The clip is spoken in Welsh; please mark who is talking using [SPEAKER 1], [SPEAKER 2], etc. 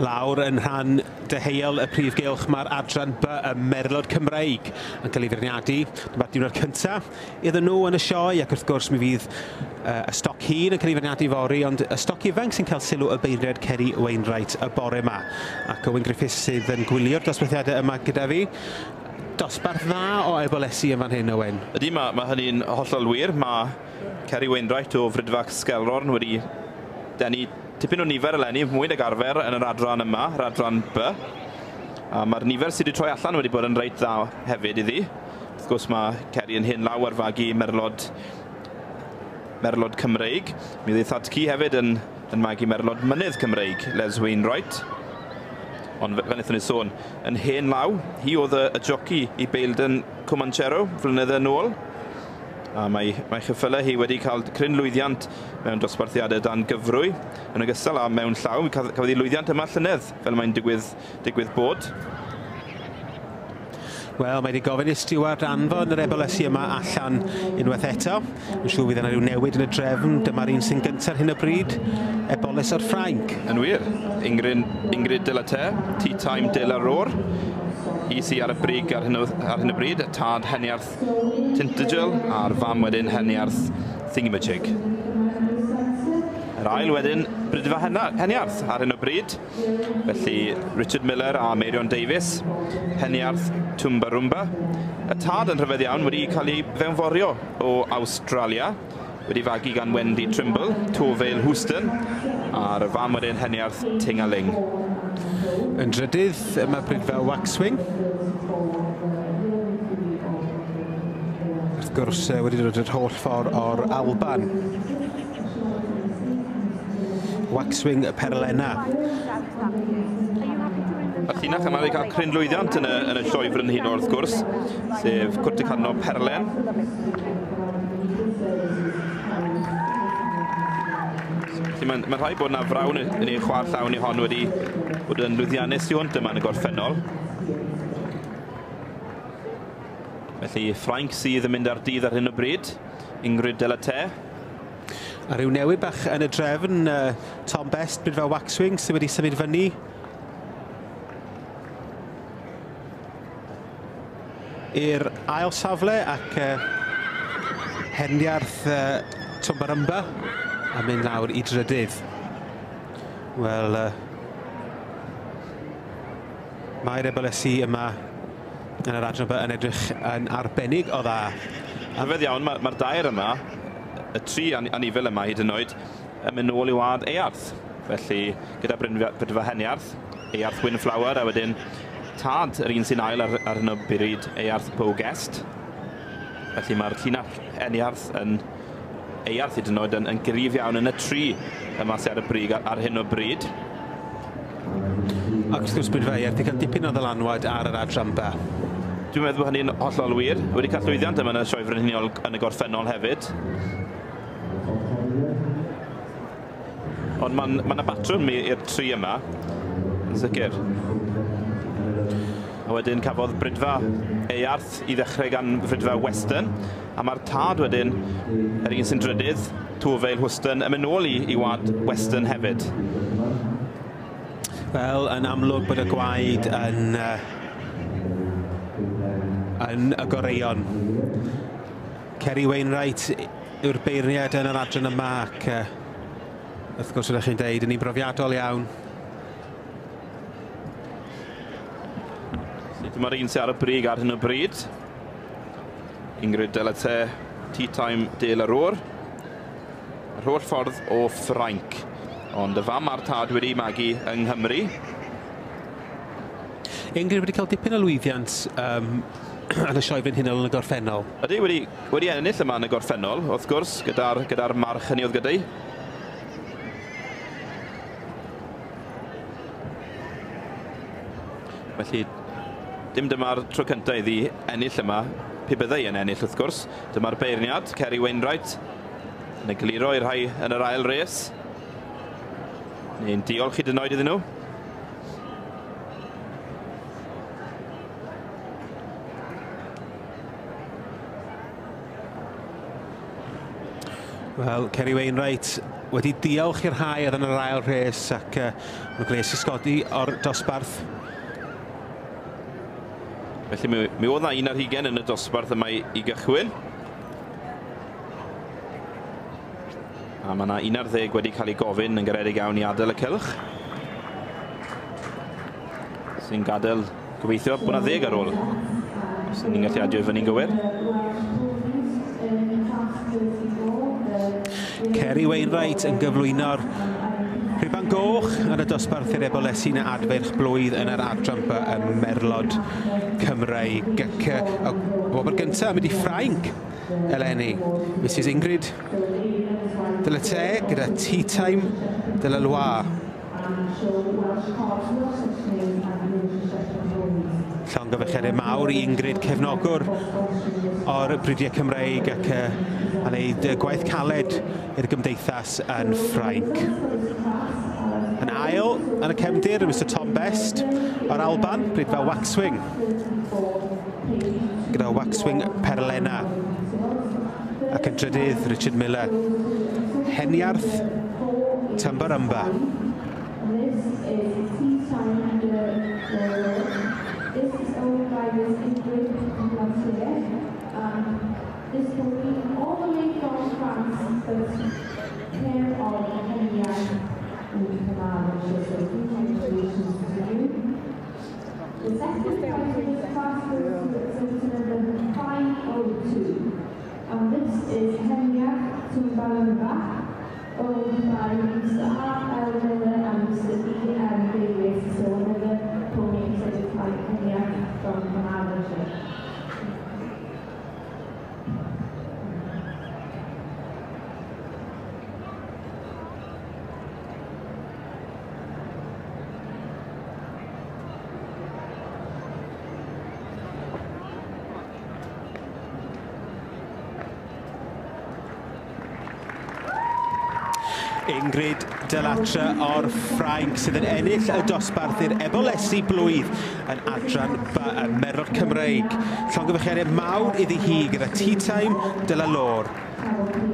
[SPEAKER 1] Lawr yn rhan deheuol y prif gylch mae'r adran B, y Merlod Cymreig, yn cael ei feirniadu. Dyma'r diwrnod cyntaf iddyn nhw yn y sioe, ac wrth gwrs mi fydd y stoc hŷn yn cael ei feirniadu fory, ond y stoc ifanc sy'n cael sylw y beirniad Kerry Wainwright y bore yma. Ac Owen Griffiths sydd yn gwylio'r dosbarthiadau yma gyda fi. Dosbarth dda o ebolesi yn fan hyn, Owen.
[SPEAKER 2] Ydy, mae hynny'n hollol wir. Mae Kerry Wainwright o Fridfa Sgelrorn wedi denu tipyn o nifer eleni, mwy nag arfer yn yr adran yma, yr adran B. A mae'r nifer sydd wedi troi allan wedi bod yn reit dda hefyd iddi. Wrth gwrs mae Kerry yn hen law ar fagu merlod Cymreig. Mi oedd ei thad-cu hefyd yn magu merlod mynydd Cymreig, Les Wainwright. Ond fel wnaethon ni sôn, yn hen law, hi oedd y joci i Baildon Comanchero flynydde yn ôl. A mae cheffylau hi wedi cael cryn lwyddiant mewn dosbarthiadau dan gyfrwy, yn ogystal â mewn llaw. Cafodd hi lwyddiant yma llynedd, fel mae'n digwydd bod.
[SPEAKER 1] Wel, mae wedi gofyn i'r stiward anfon yr ebolesi yma allan unwaith eto. Yn siŵr fydd yna rhyw newid yn y drefn. Dyma'r un sy'n gyntaf ar hyn o bryd, eboles o'r Ffrainc.
[SPEAKER 2] Yn wir, Ingrid de la Terre, Tea Time de la Roar. Hi sydd ar y brig ar hyn o bryd, y tad Heniarth Tintagel a'r fam wedyn Heniarth Thingamajig. Yr ail wedyn, Brydfa Heniarth ar hyn o bryd. Felly Richard Miller a Meirion Davies, Heniarth Tumbarumba. Y tad yn rhyfedd iawn wedi cael ei fewnforio o Awstralia, wedi fagu gan Wendy Trimble, Torvale Houston, a'r fam wedyn Heniarth Tingaling.
[SPEAKER 1] Yn drydydd, mae Brydfa Waxwing. Wrth gwrs, wedi dod yr holl ffordd o'r Alban. Waxwing Perlena.
[SPEAKER 2] A'r llinach yma wedi cael cryn lwyddiant yn y sioe frenhinol, wrth gwrs, sef Cwrt y Cadno Perlen. Mae'n rhaid bod yna frawn yn ei chwar llawn i hon wedi bod yn lwyddiannus i hwnt yma yn y gorffennol. Felly Ffrainc sydd yn mynd ar dydd ar hyn o bryd, Ingrid de la Terre.
[SPEAKER 1] A rhyw newid bach yn y drefn, Tom Best, Brydfa Waxwing, sydd wedi symud fyny. I'r ail safle ac Heniarth Tumbarumba a mynd lawr i drydydd. Wel, mae'r ebolesi yma yn yr adran yn edrych yn arbennig o dda.
[SPEAKER 2] Rhyfedd iawn, mae'r dair yma, y tri anifel yma hyd yn oed, yn mynd nôl i wlad Earth. Felly, gyda Brydfa Heniarth, Earth Windflower, a wedyn tad yr un sy'n ail ar hyn o bryd, Earth Bowguest. Felly mae'r llinach Heniarth yn Earth hyd yn oed yn gryf iawn yn y tri yma sydd ar y brig ar hyn o bryd.
[SPEAKER 1] Ac wrth gwrs Brydfa Earth wedi cael dipyn o ddylanwad ar yr adran B.
[SPEAKER 2] Dwi'n meddwl bod hynny'n hollol wir. Wedi cael llwyddiant yma yn y sioe frenhinol yn y gorffennol hefyd. Ond mae yna batrwm i'r tri yma, yn sicr. A wedyn cafodd Brydfa Earth i ddechrau gan Brydfa Western. A mae'r tad wedyn, yr un sy'n drydydd, Torvale Houston, yn mynd nôl i wlad Western hefyd.
[SPEAKER 1] Wel, yn amlwg bod y gwaed yn y goreuon. Kerry Wainwright yw'r beirniad yn yr adran yma, ac wrth gwrs ydych chi'n deud, yn un brofiadol iawn.
[SPEAKER 2] Dyma'r un sydd ar y brig ar hyn o bryd. Ingrid de la Terre, Tea Time de la Roar. Yr holl ffordd o Ffrainc. Ond y fam a'r tad wedi magu yng Nghymru.
[SPEAKER 1] Ingrid wedi cael dipyn o lwyddiant yn y sioe frenhinol yn y gorffennol.
[SPEAKER 2] Ydy, wedi ennill yma yn y gorffennol, wrth gwrs, gyda'r march hynny oedd gyda'i. Felly, dim dyma'r tro cyntaf iddi ennill yma, pe byddai yn ennill wrth gwrs. Dyma'r beirniad, Kerry Wainwright, yn egluro i'r rhai yn yr ail res. Ni'n diolch hyd yn oed iddyn nhw.
[SPEAKER 1] Wel, Kerry Wainwright wedi diolch i'r rhai oedd yn yr ail rhes ac nhw'n cael eu ysgodi o'r dosbarth.
[SPEAKER 2] Felly mi oedd 'na 21 yn y dosbarth yma i gychwyn. A mae yna 11 wedi cael ei gofyn yn garedig iawn i adael y cylch. Sy'n gadael, gobeithio, bod yna 10 ar ôl. Os ni'n gallu adio i fyny'n gywir.
[SPEAKER 1] Kerry Wainwright yn gyflwyno'r rhuban goch yn y dosbarth i'r ebolesyn adfeirch blwydd yn yr adran B ym Merlod Cymreig. Ac y wobr gyntaf yn mynd i Ffrainc eleni. Mrs Ingrid Delaterre gyda Tea Time de la Loire. Llongyfarchiadau mawr i Ingrid, cefnogwr o'r bridiau Cymreig ac a wneud gwaith caled i'r gymdeithas yn Ffrainc. Yn ail yn y cefndir, Mr Tom Best o'r Alban, bridfa Waxwing, gyda Waxwing Perlena. Ac yn drydydd, Richard Miller, Heniarth Tumbarumba.
[SPEAKER 3] The second prize in this class goes to exhibitor number 502, and this is Heniarth Tumbarumba, owned by Mr R. L. Miller and Mr E. M. Davies, so another pony exhibited by Heniarth from Carmarthenshire.
[SPEAKER 1] Ingrid Delatre o'r Ffrainc sydd yn ennill y dosbarth i'r ebolesi blwydd yn adran B y Merlod Cymreig. Llongyfarchiadau mawr iddi hi gyda Tea Time de la Loire.